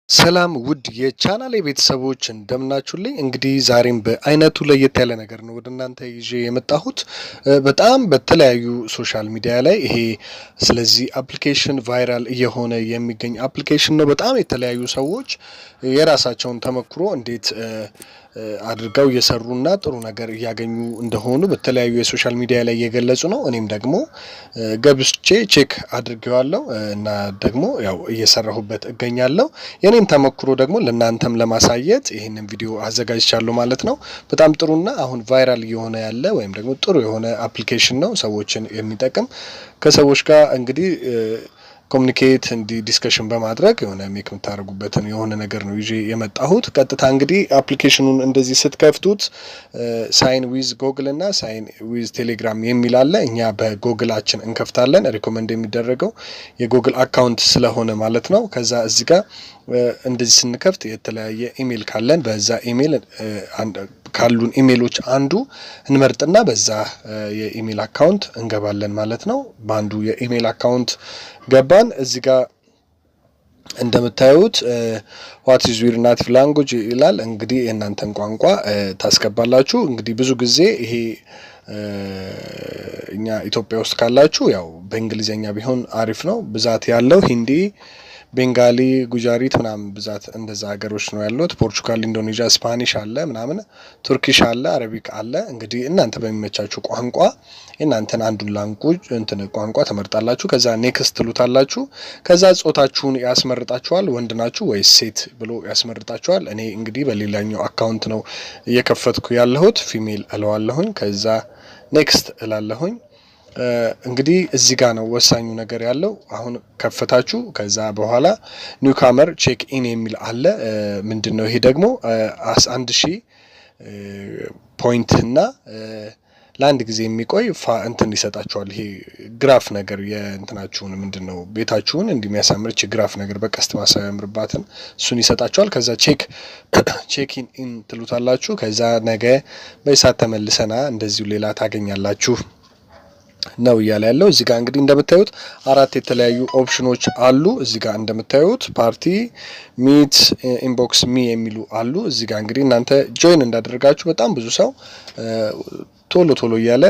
ሰላም ውድ የቻናሌ ቤተሰቦች፣ እንደምናችሁልኝ። እንግዲህ ዛሬም በአይነቱ ለየት ያለ ነገር ነው ወደ እናንተ ይዤ የመጣሁት። በጣም በተለያዩ social media ላይ ይሄ ስለዚህ application viral እየሆነ የሚገኝ application ነው። በጣም የተለያዩ ሰዎች የራሳቸውን ተመክሮ እንዴት አድርገው እየሰሩና ጥሩ ነገር እያገኙ እንደሆኑ በተለያዩ የ social media ላይ እየገለጹ ነው። እኔም ደግሞ ገብቼ check አድርጌዋለሁ እና ደግሞ ያው እየሰራሁበት እገኛለሁ። የኔን ተሞክሮ ደግሞ ለእናንተም ለማሳየት ይህንን ቪዲዮ አዘጋጅቻለሁ ማለት ነው። በጣም ጥሩና አሁን viral እየሆነ ያለ ወይም ደግሞ ጥሩ የሆነ application ነው፣ ሰዎችን የሚጠቅም፣ ከሰዎች ጋር እንግዲህ communicate እንዲ discussion በማድረግ የሆነ make የምታደርጉበትን የሆነ ነገር ነው ይዤ የመጣሁት። ቀጥታ እንግዲህ application ኑን እንደዚህ ስትከፍቱት sign with Google እና sign with Telegram የሚል አለ። እኛ በጎግላችን እንከፍታለን። Recommend የሚደረገው የ Google account ስለሆነ ማለት ነው። ከዛ እዚህ ጋር እንደዚህ ስንከፍት የተለያየ ኢሜይል ካለን በዛ ኢሜይል ካሉን ኢሜይሎች አንዱ እንመርጥና በዛ የ email account እንገባለን ማለት ነው። በአንዱ የ email account ገባን። እዚህ ጋር እንደምታዩት "What is your native language?" ይላል። እንግዲህ የእናንተን ቋንቋ ታስገባላችሁ። እንግዲህ ብዙ ጊዜ ይሄ እኛ ኢትዮጵያ ውስጥ ካላችሁ ያው በእንግሊዝኛ ቢሆን አሪፍ ነው። ብዛት ያለው ሂንዲ፣ ቤንጋሊ፣ ጉጃሪት ምናምን ብዛት እንደዛ ሀገሮች ነው ያሉት። ፖርቹጋል፣ ኢንዶኔዥያ፣ Spanish አለ ምናምን፣ Turkish አለ፣ Arabic አለ። እንግዲህ እናንተ በሚመቻችሁ ቋንቋ የእናንተን አንዱን language እንትን ቋንቋ ትመርጣላችሁ። ከዛ next ትሉታላችሁ። ከዛ ጾታችሁን ያስመርጣችኋል። ወንድ ናችሁ ወይስ ሴት ብሎ ያስመርጣችኋል። እኔ እንግዲህ በሌላኛው account ነው እየከፈትኩ ያለሁት። Female እለዋለሁኝ። ከዛ next እላለሁኝ። እንግዲህ እዚህ ጋር ነው ወሳኙ ነገር ያለው። አሁን ከፈታችሁ፣ ከዛ በኋላ newcomer check in የሚል አለ። ምንድን ነው ይሄ ደግሞ? 1000 point እና ለአንድ ጊዜ የሚቆይ እንትን ይሰጣችኋል። ይሄ graph ነገር የእንትናችሁን ምንድን ነው ቤታችሁን እንዲሚያሳምር graph ነገር በቀስት ማሳያምርባትን እሱን ይሰጣችኋል። ከዛ check in ትሉታላችሁ። ከዛ ነገ በሰዓት ተመልሰና እንደዚሁ ሌላ ታገኛላችሁ ነው እያለ ያለው። እዚህ ጋር እንግዲህ እንደምታዩት አራት የተለያዩ ኦፕሽኖች አሉ። እዚህ ጋር እንደምታዩት party፣ meet፣ inbox me የሚሉ አሉ። እዚህ ጋር እንግዲህ እናንተ join እንዳደረጋችሁ በጣም ብዙ ሰው ቶሎ ቶሎ እያለ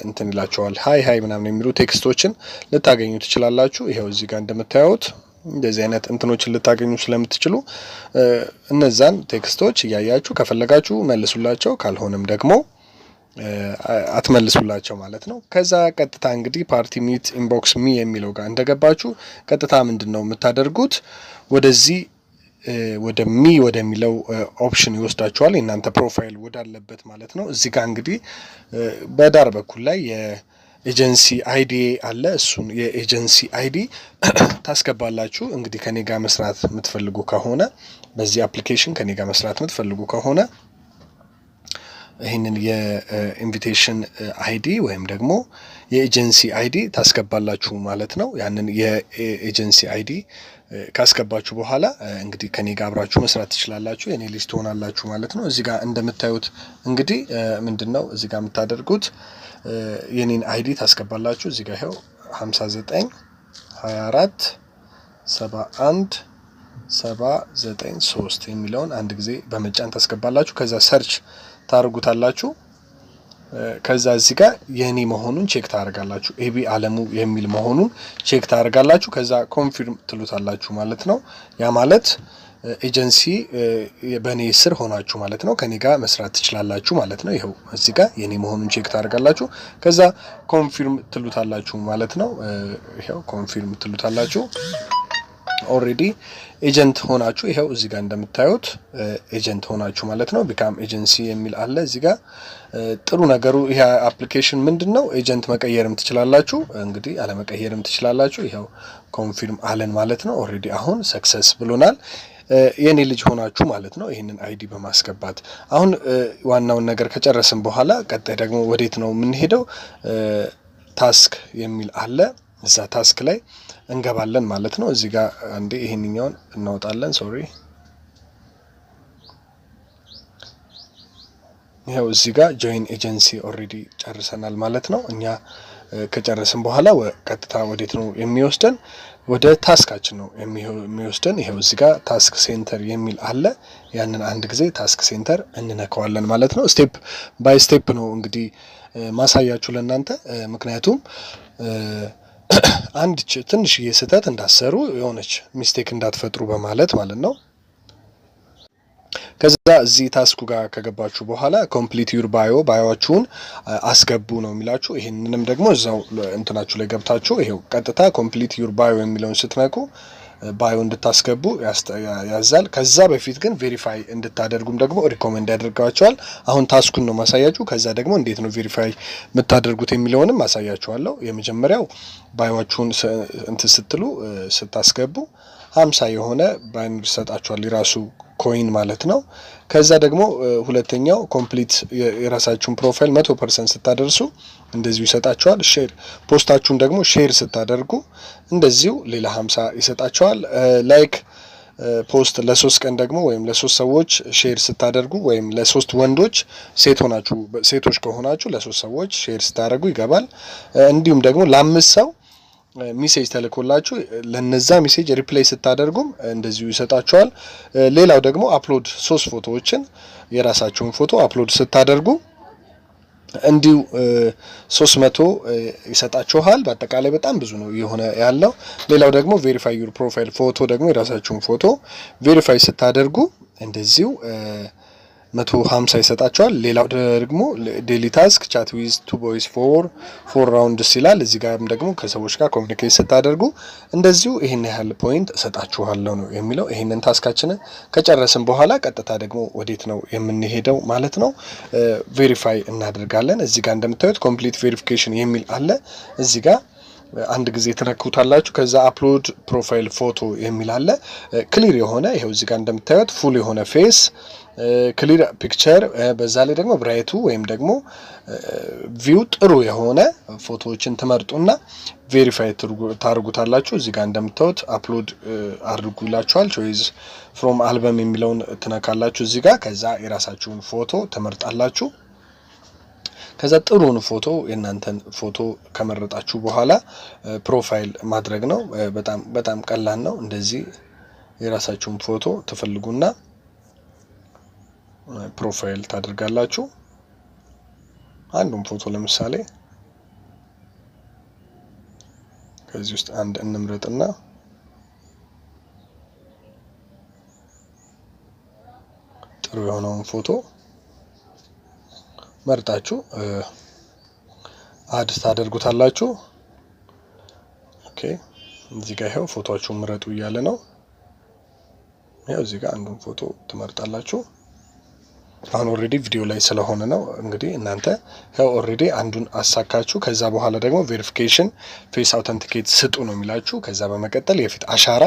እንትን ይላችኋል። "Hi hi" ምናምን የሚሉ text ኦችን ልታገኙ ትችላላችሁ። ይኸው እዚህ ጋር እንደምታዩት እንደዚህ አይነት እንትኖችን ልታገኙ ስለምትችሉ እነዛን text ኦች እያያችሁ ከፈለጋችሁ መልሱላቸው፣ ካልሆነም ደግሞ አትመልሱላቸው ማለት ነው። ከዛ ቀጥታ እንግዲህ party፣ meet፣ inbox me የሚለው ጋር እንደገባችሁ ቀጥታ ምንድን ነው የምታደርጉት? ወደዚህ ወደ me ወደሚለው option ይወስዳችኋል። የእናንተ profile ወዳለበት ማለት ነው። እዚህ ጋር እንግዲህ በዳር በኩል ላይ የ agency ID አለ። እሱን የ agency ID ታስገባላችሁ። እንግዲህ ከኔ ጋር መስራት የምትፈልጉ ከሆነ፣ በዚህ application ከኔ ጋር መስራት የምትፈልጉ ከሆነ ይህንን የ invitation ID ወይም ደግሞ የ agency ID ታስገባላችሁ ማለት ነው። ያንን የ agency ID ካስገባችሁ በኋላ እንግዲህ ከኔ ጋር አብራችሁ መስራት ትችላላችሁ። የኔ ልጅ ትሆናላችሁ ማለት ነው። እዚህ ጋር እንደምታዩት እንግዲህ ምንድን ነው እዚህ ጋር የምታደርጉት? የኔን ID ታስገባላችሁ። እዚህ ጋር ይኸው 59 24 71 793 የሚለውን አንድ ጊዜ በመጫን ታስገባላችሁ። ከዛ search ታደርጉታላችሁ። ከዛ እዚህ ጋር የኔ መሆኑን check ታደርጋላችሁ። ኤቢ አለሙ የሚል መሆኑን check ታደርጋላችሁ። ከዛ confirm ትሉታላችሁ ማለት ነው። ያ ማለት ኤጀንሲ በእኔ ስር ሆናችሁ ማለት ነው። ከኔ ጋር መስራት ትችላላችሁ ማለት ነው። ይኸው እዚህ ጋር የኔ መሆኑን check ታደርጋላችሁ። ከዛ confirm ትሉታላችሁ ማለት ነው። ይኸው confirm ትሉታላችሁ። Already agent ሆናችሁ፣ ይኸው እዚህ ጋር እንደምታዩት agent ሆናችሁ ማለት ነው። Become agency የሚል አለ እዚህ ጋር። ጥሩ ነገሩ ይሄ application ምንድን ነው? Agent መቀየርም ትችላላችሁ፣ እንግዲህ አለመቀየርም ትችላላችሁ። ይኸው confirm አለን ማለት ነው። Already አሁን success ብሎናል። የኔ ልጅ ሆናችሁ ማለት ነው። ይህንን ID በማስገባት አሁን ዋናውን ነገር ከጨረስን በኋላ ቀጣይ ደግሞ ወዴት ነው የምንሄደው? Task የሚል አለ። እዛ task ላይ እንገባለን ማለት ነው። እዚህ ጋር አንዴ ይሄንኛውን እናወጣለን። Sorry፣ ይኸው እዚህ ጋር join agency already ጨርሰናል ማለት ነው። እኛ ከጨረስን በኋላ ቀጥታ ወዴት ነው የሚወስደን? ወደ task ኣችን ነው የሚወስደን። ይሄው እዚህ ጋር task center የሚል አለ። ያንን አንድ ጊዜ task center እንነካዋለን ማለት ነው። Step by step ነው እንግዲህ ማሳያችሁ ለእናንተ፣ ምክንያቱም አንድ ትንሽዬ ስህተት እንዳትሰሩ፣ የሆነች mistake እንዳትፈጥሩ በማለት ማለት ነው። ከዛ እዚህ task ኡ ጋር ከገባችሁ በኋላ complete your bio፣ bio ኣችሁን አስገቡ ነው የሚላችሁ። ይህንንም ደግሞ እዛው እንትናችሁ ላይ ገብታችሁ ይሄው ቀጥታ complete your bio የሚለውን ስትነኩ bio እንድታስገቡ ያዛል። ከዛ በፊት ግን verify እንድታደርጉም ደግሞ recommend ያደርጋችኋል። አሁን task ኡን ነው ማሳያችሁ። ከዛ ደግሞ እንዴት ነው verify የምታደርጉት የሚለውንም ማሳያችኋለሁ። የመጀመሪያው bio ኣችሁን እንትን ስትሉ፣ ስታስገቡ 50 የሆነ ባይነር ይሰጣችኋል፣ የራሱ coin ማለት ነው። ከዛ ደግሞ ሁለተኛው complete የራሳችሁን profile 100% ስታደርሱ እንደዚሁ ይሰጣችኋል። Share post ኣችሁን ደግሞ share ስታደርጉ እንደዚሁ ሌላ 50 ይሰጣችኋል። Like post ለ3 ቀን ደግሞ ወይም ለሶስት ሰዎች share ስታደርጉ ወይም ለሶስት ወንዶች፣ ሴት ሆናችሁ፣ ሴቶች ከሆናችሁ ለሶስት ሰዎች share ስታደርጉ ይገባል። እንዲሁም ደግሞ ለአምስት ሰው message ተልኮላችሁ ለነዛ message reply ስታደርጉም እንደዚሁ ይሰጣችኋል። ሌላው ደግሞ upload ሶስት ፎቶዎችን፣ የራሳችሁን ፎቶ upload ስታደርጉ እንዲሁ 300 ይሰጣችኋል። በአጠቃላይ በጣም ብዙ ነው የሆነ ያለው። ሌላው ደግሞ verify your profile photo ደግሞ የራሳችሁን ፎቶ verify ስታደርጉ እንደዚሁ 150 ይሰጣችኋል። ሌላው ደግሞ daily task chat with two boys for four rounds ይላል። እዚህ ጋርም ደግሞ ከሰዎች ጋር communicate ስታደርጉ እንደዚሁ ይህን ያህል point እሰጣችኋለሁ ነው የሚለው። ይህንን task ኣችንን ከጨረስን በኋላ ቀጥታ ደግሞ ወዴት ነው የምንሄደው ማለት ነው? Verify እናደርጋለን። እዚህ ጋር እንደምታዩት complete verification የሚል አለ። እዚህ ጋር አንድ ጊዜ ትነኩታላችሁ። ከዛ upload profile photo የሚል አለ። Clear የሆነ፣ ይኸው እዚህ ጋር እንደምታዩት full የሆነ face clear picture፣ በዛ ላይ ደግሞ bright ኡ ወይም ደግሞ view ጥሩ የሆነ ፎቶዎችን ትመርጡና verify ታርጉታላችሁ። እዚህ ጋር እንደምታዩት upload አድርጉ ይላችኋል። Choose from album የሚለውን ትነካላችሁ እዚህ ጋር። ከዛ የራሳችሁን ፎቶ ትመርጣላችሁ። ከዛ ጥሩን ፎቶ፣ የእናንተን ፎቶ ከመረጣችሁ በኋላ profile ማድረግ ነው። በጣም በጣም ቀላል ነው። እንደዚህ የራሳችሁን ፎቶ ትፈልጉና profile ታደርጋላችሁ። አንዱን ፎቶ ለምሳሌ ከዚህ ውስጥ አንድ እንምረጥና ጥሩ የሆነውን ፎቶ መርጣችሁ add ታደርጉታላችሁ። Okay፣ እዚህ ጋር ይኸው ፎቶአችሁን ምረጡ እያለ ነው። ያው እዚህ ጋር አንዱን ፎቶ ትመርጣላችሁ። አሁን already ቪዲዮ ላይ ስለሆነ ነው። እንግዲህ እናንተ ያው already አንዱን አሳካችሁ። ከዛ በኋላ ደግሞ verification face authenticate ስጡ ነው የሚላችሁ። ከዛ በመቀጠል የፊት አሻራ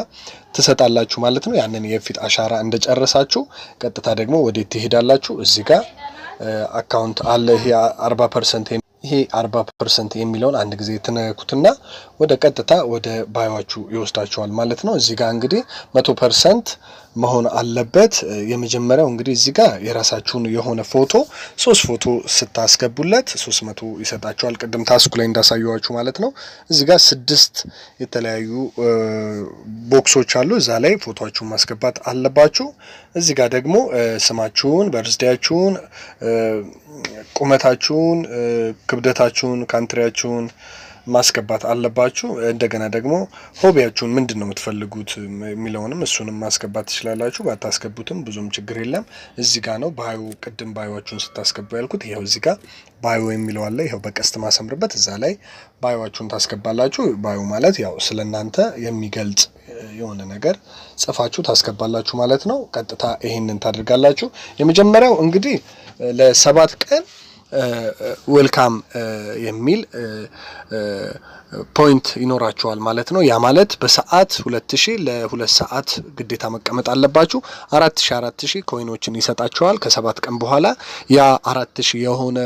ትሰጣላችሁ ማለት ነው። ያንን የፊት አሻራ እንደጨረሳችሁ ቀጥታ ደግሞ ወዴት ትሄዳላችሁ? እዚህ ጋር account አለ። ይሄ 40%፣ ይሄ 40% የሚለውን አንድ ጊዜ ትነኩትና ወደ ቀጥታ ወደ bio ኣችሁ ይወስዳችኋል ማለት ነው። እዚህ ጋር እንግዲህ 100% መሆን አለበት። የመጀመሪያው እንግዲህ እዚህ ጋር የራሳችሁን የሆነ ፎቶ፣ ሶስት ፎቶ ስታስገቡለት 300 ይሰጣችኋል። ቅድም task ኡ ላይ እንዳሳየኋችሁ ማለት ነው። እዚህ ጋር ስድስት የተለያዩ box ኦች አሉ። እዛ ላይ ፎቶአችሁን ማስገባት አለባችሁ። እዚህ ጋር ደግሞ ስማችሁን፣ birthday ኣችሁን፣ ቁመታችሁን፣ ክብደታችሁን፣ country ያችሁን ማስገባት አለባችሁ። እንደገና ደግሞ hobby ያችሁን ምንድን ነው የምትፈልጉት የሚለውንም እሱንም ማስገባት ትችላላችሁ። ባታስገቡትም ብዙም ችግር የለም። እዚህ ጋር ነው bio፣ ቅድም bio ኣችሁን ስታስገቡ ያልኩት። ይኸው እዚህ ጋር bio የሚለው አለ። ይኸው በቀስት ማሰምርበት እዛ ላይ bio ኣችሁን ታስገባላችሁ። Bio ማለት ያው ስለ እናንተ የሚገልጽ የሆነ ነገር ጽፋችሁ ታስገባላችሁ ማለት ነው። ቀጥታ ይሄንን ታደርጋላችሁ። የመጀመሪያው እንግዲህ ለ7 ቀን welcome የሚል point ይኖራችኋል ማለት ነው። ያ ማለት በሰዓት 2000፣ ለ2 ሰዓት ግዴታ መቀመጥ አለባችሁ። 4000 4000 coin ኦችን ይሰጣችኋል። ከ7 ቀን በኋላ ያ 4000 የሆነ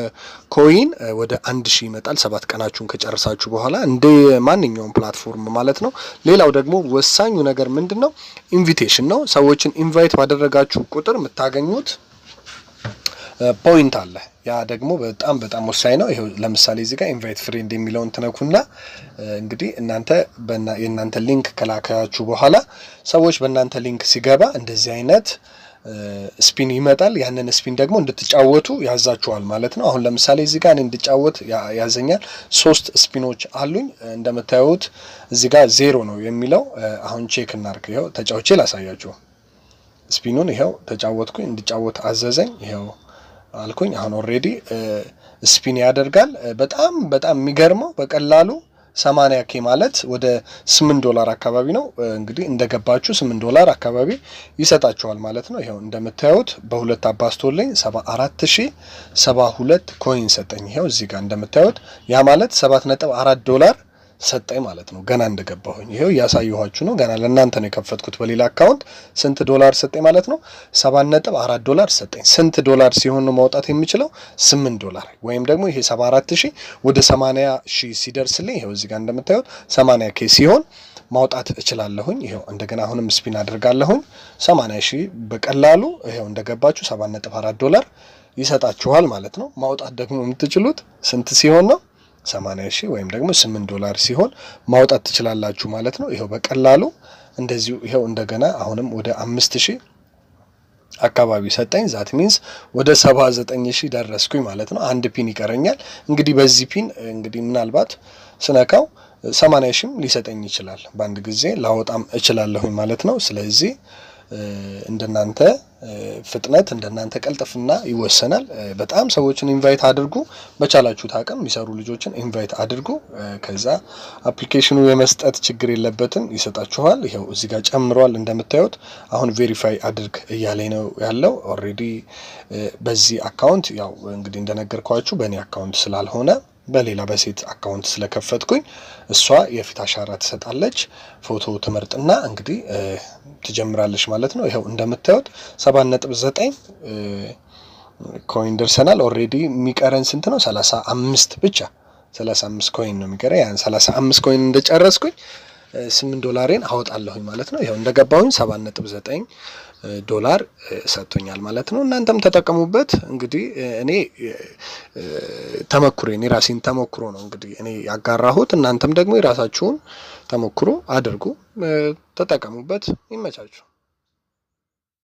coin ወደ 1000 ይመጣል። 7 ቀናችሁን ከጨረሳችሁ በኋላ እንደ ማንኛውም platform ማለት ነው። ሌላው ደግሞ ወሳኙ ነገር ምንድን ነው? Invitation ነው። ሰዎችን invite ባደረጋችሁ ቁጥር የምታገኙት point አለ። ያ ደግሞ በጣም በጣም ወሳኝ ነው። ይኸው ለምሳሌ እዚህ ጋር invite friend የሚለውን ትነኩና እንግዲህ እናንተ የእናንተ link ከላካችሁ በኋላ ሰዎች በእናንተ link ሲገባ እንደዚህ አይነት spin ይመጣል። ያንን spin ደግሞ እንድትጫወቱ ያዛችኋል ማለት ነው። አሁን ለምሳሌ እዚህ ጋር እኔ እንድጫወት ያዘኛል። ሶስት spin ኦች አሉኝ። እንደምታዩት እዚህ ጋር 0 ነው የሚለው። አሁን check እናርግ። ይኸው ተጫውቼ ላሳያችሁ spin ኑን። ይኸው ተጫወትኩኝ፣ እንድጫወት አዘዘኝ። ይኸው አልኩኝ። አሁን already spin ያደርጋል። በጣም በጣም የሚገርመው በቀላሉ 80 K ማለት ወደ 8 ዶላር አካባቢ ነው። እንግዲህ እንደገባችሁ 8 ዶላር አካባቢ ይሰጣችኋል ማለት ነው። ይኸው እንደምታዩት በሁለት አባዝቶልኝ 74,072 coin ሰጠኝ። ይኸው እዚህ ጋር እንደምታዩት ያ ማለት 7.4 ዶላር ሰጠኝ ማለት ነው። ገና እንደገባሁኝ ይኸው እያሳየኋችሁ ነው። ገና ለእናንተ ነው የከፈትኩት በሌላ account። ስንት ዶላር ሰጠኝ ማለት ነው? 7.4 ዶላር ሰጠኝ። ስንት ዶላር ሲሆን ነው ማውጣት የምችለው? 8 ዶላር ወይም ደግሞ ይሄ 74,000 ወደ 80,000 ሲደርስልኝ፣ ይኸው እዚህ ጋር እንደምታዩት 80 K ሲሆን ማውጣት እችላለሁኝ። ይኸው እንደገና አሁንም spin አድርጋለሁኝ። 80,000 በቀላሉ ይኸው እንደገባችሁ 7.4 ዶላር ይሰጣችኋል ማለት ነው። ማውጣት ደግሞ የምትችሉት ስንት ሲሆን ነው? 80,000 ወይም ደግሞ 8 ዶላር ሲሆን ማውጣት ትችላላችሁ ማለት ነው። ይኸው በቀላሉ እንደዚሁ ይኸው እንደገና አሁንም ወደ 5,000 አካባቢ ሰጠኝ። That means ወደ 79,000 ደረስኩኝ ማለት ነው። አንድ pin ይቀረኛል። እንግዲህ በዚህ pin እንግዲህ ምናልባት ስነካው 80,000ም ሊሰጠኝ ይችላል። በአንድ ጊዜ ላወጣም እችላለሁኝ ማለት ነው። ስለዚህ እንደናንተ ፍጥነት፣ እንደናንተ ቀልጥፍና ይወሰናል። በጣም ሰዎችን invite አድርጉ። በቻላችሁት አቅም የሚሰሩ ልጆችን invite አድርጉ። ከዛ application ኑ የመስጠት ችግር የለበትም፣ ይሰጣችኋል። ይኸው እዚህ ጋር ጨምሯል እንደምታዩት። አሁን verify አድርግ እያለኝ ነው ያለው። Already በዚህ account ያው እንግዲህ እንደነገርኳችሁ በእኔ account ስላልሆነ በሌላ በሴት account ስለከፈትኩኝ እሷ የፊት አሻራ ትሰጣለች። ፎቶ ትመርጥና እንግዲህ ትጀምራለች ማለት ነው። ይኸው እንደምታዩት 7.9 coin ደርሰናል። Already የሚቀረን ስንት ነው? 35 ብቻ፣ 35 coin ነው የሚቀረን። ያን 35 coin እንደጨረስኩኝ 8 ዶላሬን አወጣለሁኝ ማለት ነው። ይኸው እንደገባሁኝ 7.9 ዶላር ሰጥቶኛል ማለት ነው። እናንተም ተጠቀሙበት። እንግዲህ እኔ ተመክሮ የራሴን ተሞክሮ ነው እንግዲህ እኔ ያጋራሁት። እናንተም ደግሞ የራሳችሁን ተሞክሮ አድርጉ፣ ተጠቀሙበት። ይመቻችሁ።